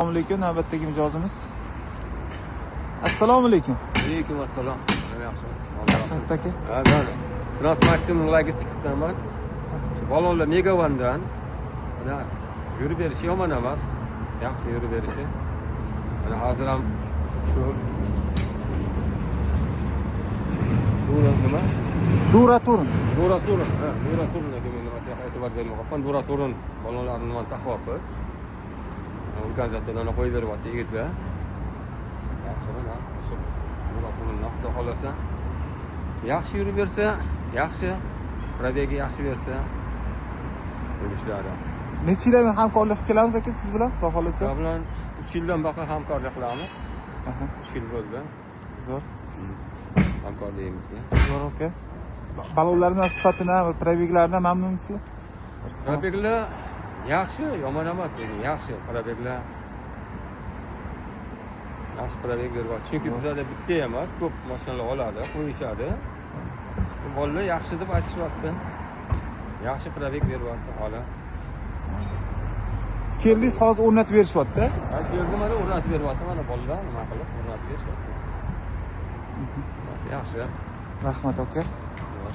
Assalomu alaykum, navbatdagi mijozimiz. Assalomu alaykum. Alaykum assalom. Yaxshi. Yaxshimisiz, aka? Ha, man Trans Maximum Logisticsdanman. Ballonlar Megavandan. Mana, yurib berishi yomon emas. Yaxshi yurib berishi. Mana hozir ham shu Dura nima? Duraturn. Duraturn, ha, Duraturn aka, men nimasiga e'tibor bermay qolibman. Duraturn ballonlarini nimani taqyapmiz. Organizatsiyadan qo'yib beryapti yigitlar. Yaxshi, mana shu Duraturn, xudo xohlasa. Yaxshi yurib bersa, yaxshi. Пробег i yaxshi bersa yurishlari. Necha yildan hamkorlik qilib kelamiz, aka, siz bilan, xudo xohlasa? Sizlar bilan 3 yildan baqa hamkorlik qilamiz. 3 yil bo'ldi Zo'r. hamkorligimizga. Zo'r, aka. Ballonlarning sifatidan va пробег laridan mamnunmisizlar? Пробег lar yaxshi, yomon emas lekin yaxshi пробег lar. Yaxshi пробег beryapti. Chunki bizada bitta emas, ko'p mashinalar oladi, qo'yishadi. Bu bolalar yaxshi deb aytishyapti. Yaxshi пробег beryapti holi. Keldingiz, hozir o'rnatib berishyapti. Ha, keldi, mana o'rnatib beryapti, mana bolalar nima qilib o'rnatib berishyapti. Yaxshi. Rahmat, aka. Zo'r.